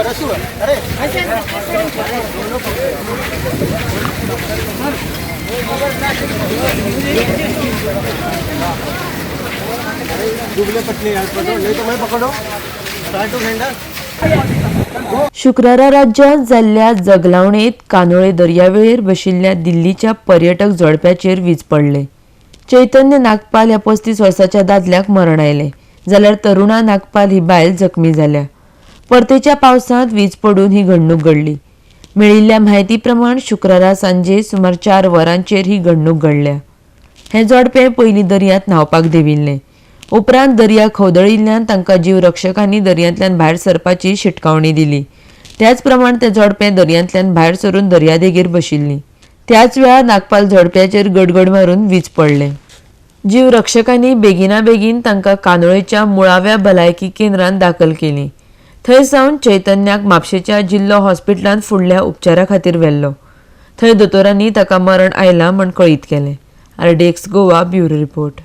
रस्सी वर. अरे, दुबले पटले यार, पकड़ो नहीं तो मैं पकड़ो. Try to handle. शुक्रारा राज्यांत जाल्ल्या जगलावणेंत कांदोळे दर्यावेळेर बशिल्ल्या दिल्लीच्या पर्यटक जोडप्याचेर वीज पडले. चैतन्य नागपाल ह्या 35 वर्साच्या दादल्याक मरण आयलें, जाल्यार तरुणा नागपाल ही बायल जखमी जाल्या. परतेच्या पावसांत वीज पडून ही घडणूक घडली. मेळिल्ल्या म्हायती प्रमाण, शुक्रारा सांजे सुमार 4 वरांचेर ही घडणूक घडल्या. हें जोडपें पयलीं दर्यांत न्हांवपाक देंविल्लें. उपरांत दर्या खवदळिल्ल्यान तांकां जीवरक्षकांनी दर्यांतल्यान भायर सरपाची शिटकावणी दिली. त्याच प्रमाण तें जोडपें दर्यांतल्यान भायर सरून दर्यादेगेर बशिल्लीं. त्याच वेळार नागपाल जोडप्याचेर गडगड मारून वीज पडलें. जीवरक्षकांनी बेगिना बेगीन तांकां कांदोळेच्या मुळाव्या भलायकी केंद्रांत दाखल केलीं. थंय सावन चैतन्याक म्हापशेंच्या जिल्लो हॉस्पिटलांत फुडल्या उपचारा खातीर व्हेल्लो. थंय दोतोरांनी ताका मरण आयलां म्हण कळीत केलें. RDX Goa, bureau report.